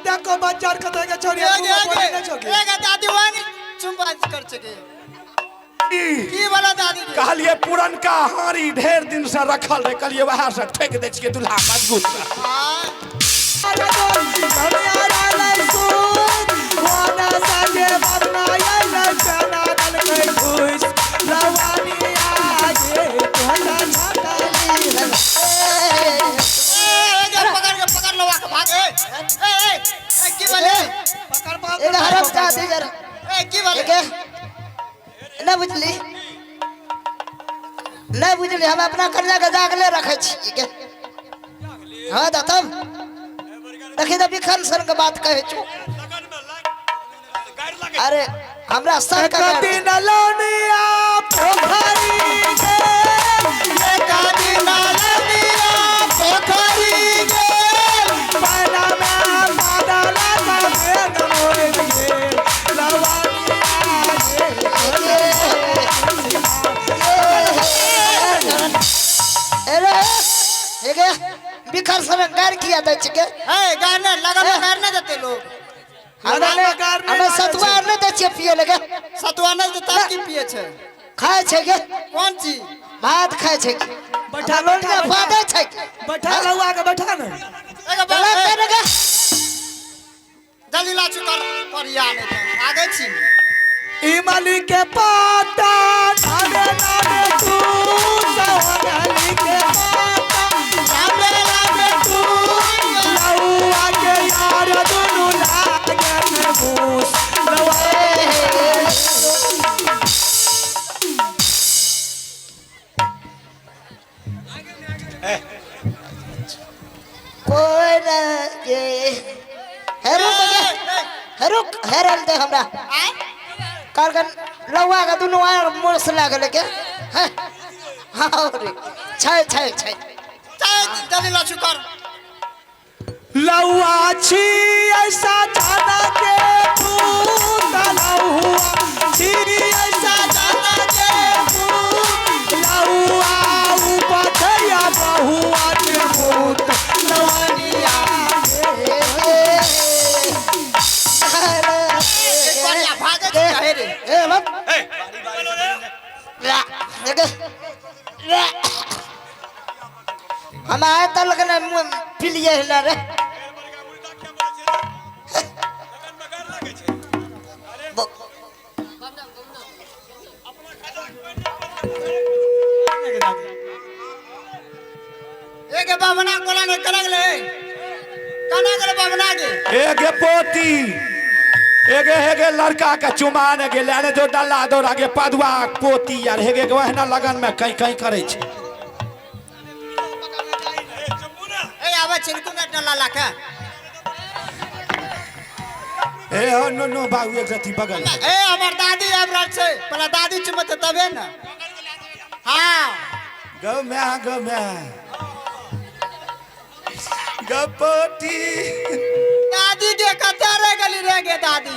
देखो बच्चा आर कतऽ के छोड़ी ए गे ए गे दादी वानी चुम्बा कर छे की वाला दादी के? कहलिए पुरनका हारी ढेर दिन से रखल रहे, कहलिए वएह से ठेक दै छियै दुल्हा मजबूत से। हाँ। ए, गे, पकड़ के पकड़ लो आके भाग। ए ए ए ए, की बोले? एगो हरम दादी जरा। ए की बोले? एगे नहि बुझली, नहि बुझली। हम अपना कन्या के जागले रखे छी गे। हाँ तऽ तब देखी तऽ बिखन सन के बात कहै छौ। अरे हमरा सर के गारि। दिन लौनिया पोखरी गे, एक दिन लौनिया पोखरी गे, पैना में बादल सफेद मोर गे, लवानिया गे। अरे एगे बिखर सन गारि किया दै छै गे? ए गार ने लगन में गार ने देते लोग। हमरा लगन में गारि नहि हमे लागै सतुआ छै। नहि दै छियै पिए लगे। सतुआ नहीं देता की पिए छे? खाइ छै गे। कौन चीज? भात खाइ छै। बैठा, हमरा बैठा, लोनिया बैठा। फादै छै। बैठा लौआ के बैठा ने। एगो चला बात दे गे। जल्दी ला चुकर परिया नहीं तो आगे छी। इमली के पाता नामे नामे तू सवनली के पाता नामे नामे तू, लौआ के यार दुनू लागे मूस लौआ। कोई न गे हे रुक गे, हे रुक, हेरल दे हमरा। कहलकै लौआ के दुनू आर मोस लागल के। हैं हाँ रे छै छै छै। चाहे जल्दी ला चुकर। लौआ छी ऐसा जाना के तू, लौआ छी ऐसा जाना के तू, लौआ उपथैया बहुआ के भूत लवनिया। एक परिया भागे छी काहे रे? ए मत ला एगे ला। हम आए तलक ने मुँह पिलिए ना रे। एगे बाबना कोला ने कना गेले? कना गेले बाबना गे? एगे पोती, एगे हेगे लड़का के चुमान गेले अरे जो डल्ला दौड़ा गे पदुआ पोती यार हेगे के ओहिना लगन में कहीं कहीं करे छै। ए आवे छिलकू ने डला लाके। ए हो नो नो बाबू एक रति बगल में। ए हमर दादी आबि रहल छै, पहले दादी चुमते तबे ने। हाँ गौ my, गौ my, गौ पोती। दादी के कतऽ रे गेली रे गे दादी?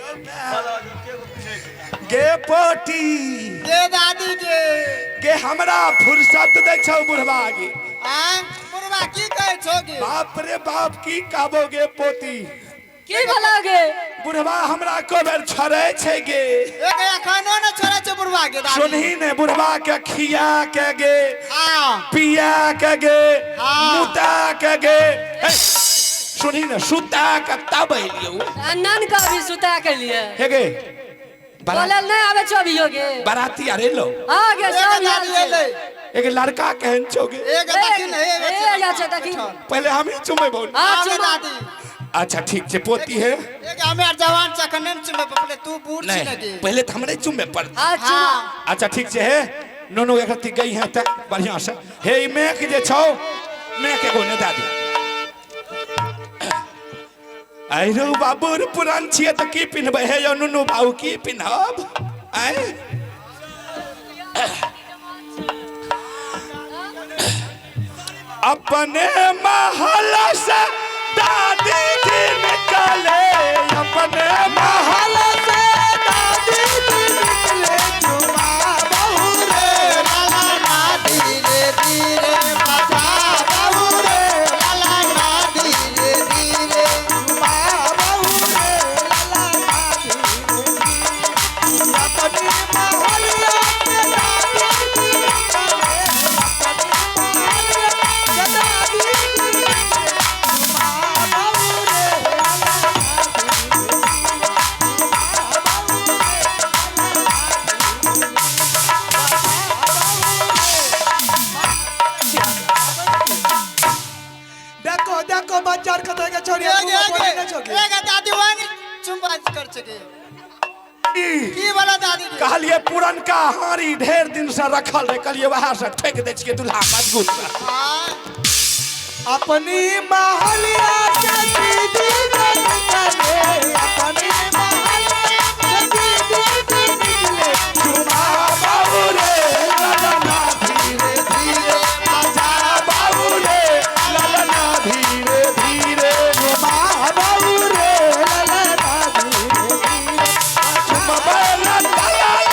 गौ my, गे पोती। गे दादी गे। गे हमरा फुर्सत दै छौ बुढ़वा गे। आँ बुढ़वा की कहै छौ गे? बाप रे बाप की कहबो गे पोती। की भला गे? बुढ़वा हमरा को बेर छोड़े छै गे। एक एखनो ने छोड़े छै बुढ़वा गे दादी। सुनही ने बुढ़वा के खिया के गे, हाँ पिया के गे, हाँ। मुता के गे। हे, सुनही ने सुता के तब एलियौ। नन का भी सुता के लिए हे गे बोलल नहीं आवे छौ अभियो गे। बाराती अरे लो। हाँ गे एक सब दादी आयल छै। एलै। एक लड़का केहन छौ गे? एक देखी ने, ए, ए, अच्छा देखी। पहले हम ही चुमेबौ। हाँ आगे चुमा। दादी। अच्छा ठीक छै पोती है। एक हमे आर जवान छै अखन नहि चुमे पड़ले, तू बूढ़ छी ने नहीं गे। पहले तो हमरे चुमे पड़ते। हाँ चुमा। हाँ अच्छा ठीक छै हे नोनो एक रत्ती गई है त बढ़िया से। हे ई मेघ जे छौ मेघ एगो ने दए दे। आइ रौ बाबू पुरान छियै तऽ की पिन्हबै हे यौ नुनू बाबू की पिन्हब? आँय अपने महल से दादी जी निकले, अपने महल से दादी जी निकले, चुमा बहू रे लाला ना धीरे धीरे बजा बहू रे लाला ना धीरे धीरे चुमा देखो देखो बच्चा कत के छोड़ी गे गे दादी वानी चुम्बा कर छगे की वाला दादी गे? कहलिए पुरनका हारी ढेर दिन से रखल रहे, कहलिए वहां से ठेक दे छिए दुल्हा मजबूत से। अपनी महलिया से दीदी निकले, अपनी महलिया से दीदी निकले, चुमा बाबू रे ललना धीरे धीरे, आजा बाबू रे ललना धीरे धीरे, चुमा बाबू रे ललना धीरे धीरे, चुमबेला दलाल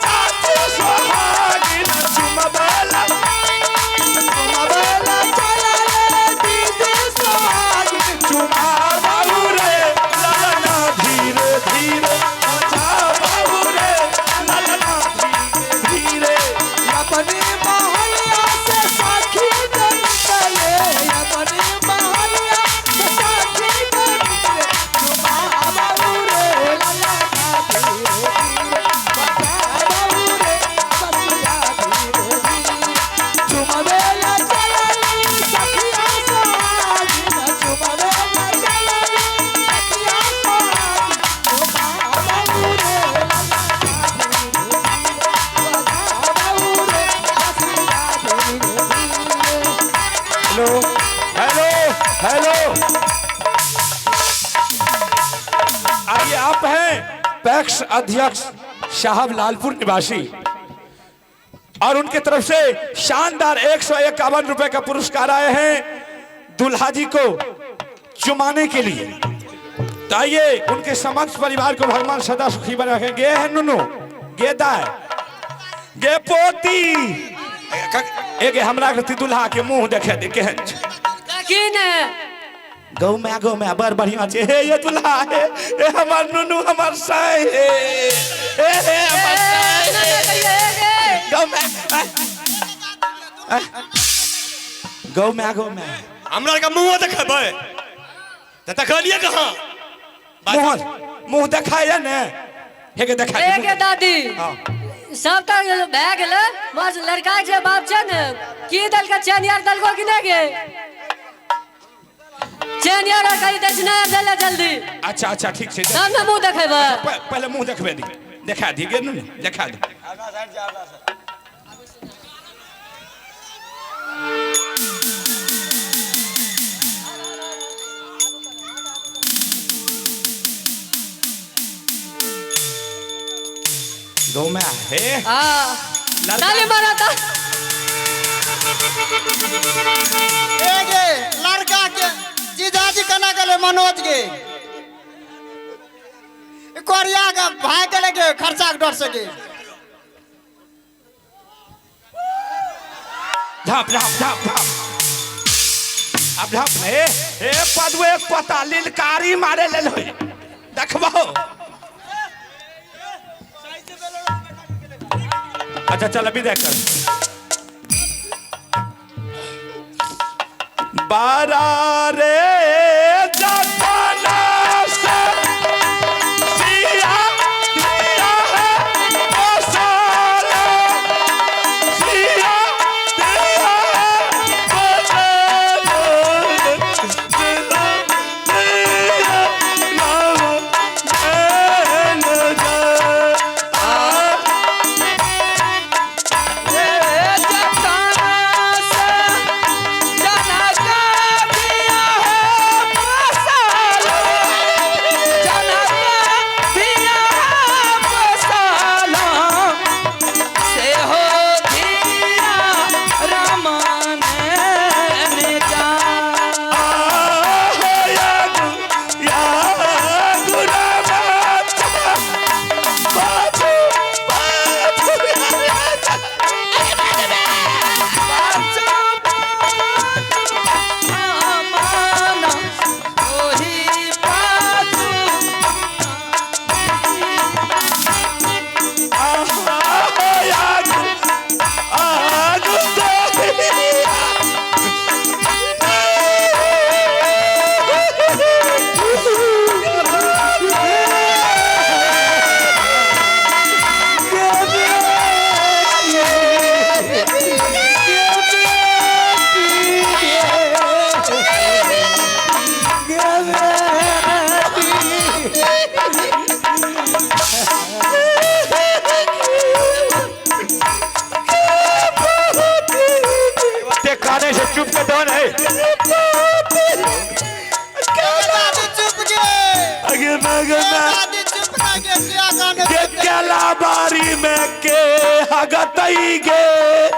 चाची सोहागिन, चुमबेला चुमबेला चलले दीदी सोहागिन, चुमा बाबू रे ललना धीरे धीरे, आजा बाबू रे ललना धीरे धीरे, अपनी महलिया से सखी निकले, अपनी महलिया से सखी निकले, चुमा बाबू रे ललना धीरे धीरे, बजा बाबू रे बसिया धीरे धीरे, चुमबेला चलली सखिया सोहागिन, चुमबेला चलली सखिया सोहागिन, चुमा बाबू रे ललना धीरे धीरे, बजा बाबू रे बसिया धीरे धीरे। हेलो हेलो हेलो, आइए आप हैं पैक्स अध्यक्ष साहब लालपुर निवासी और उनके तरफ से शानदार 151 रुपए का पुरस्कार आए हैं दुल्हा जी को चुमाने के लिए। तो आइए उनके समक्ष परिवार को भगवान सदा सुखी बना रखें। गे है नुनू, गेदा है, गे पोती, एक हमरा के दुल्हा के मुंह देखे दे केहन छै। देखी ने गौ में बड़ बढ़िया छै। हे ये दुल्हा हे, ए हमर नुनू हमर साई हे, ए हे हमर साई हे। गौ में गौ में गौ में हमरा के मुंह देखेबै त देखलिए कहां? मुंह मुंह देखाय ने, हे के देखा ए गे दादी हां सब त भए गेलै, बस लड़का जे बाप छै ने की दलके चैन यार दलको कि नहि गे? चैन यार कहि दक्षिणा देले जल्दी। अच्छा अच्छा ठीक छै, तब ने मुंह देखेबै। पहले मुंह देखबे दी, देखा दी गे नुनू, देखा दी। गौ में हे हां ताली मारा ता। ए गे लड़का के जीजाजी कना गेले मनोज गे, कोरिया के भाई गेले गे खर्चा के डर से गे। झाप झाप झाप झाप अब झाप ने हे पदवे पता लिलकारी मारे लेल होय देखबो। अच्छा चल अभी देख कर बारा रे जतना से सिया दिया है पोसाला, सिया दिया है पोसाला, दिया दिया नाम जैन जय आ। जतना से जनक दिया है रहे। दादी चुप गे। अगे मगना दादी चुप ना गे, क्या गाने के केला बारी में के हगतई गे।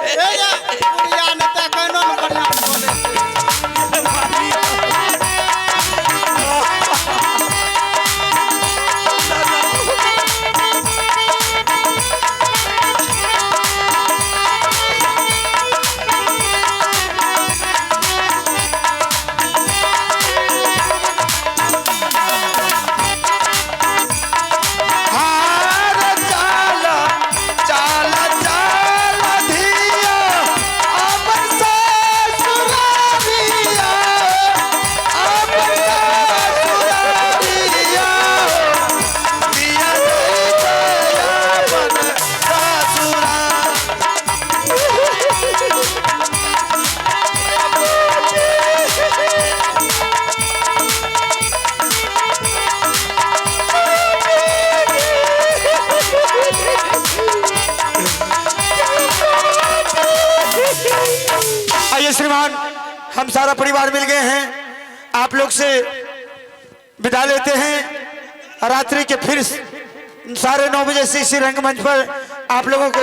ए या बुढ़िया ने त कहनो न बढ़िया बोले। हार चाला चाला चाला धिया अपन ससुरारिया, अपन ससुरारिया, धिया अपन ससुरा। आइए श्रीमान, हम सारा परिवार मिल गए हैं, आप लोग से विदा लेते हैं। रात्रि के फिर 9:30 बजे से इसी रंगमंच पर आप लोगों को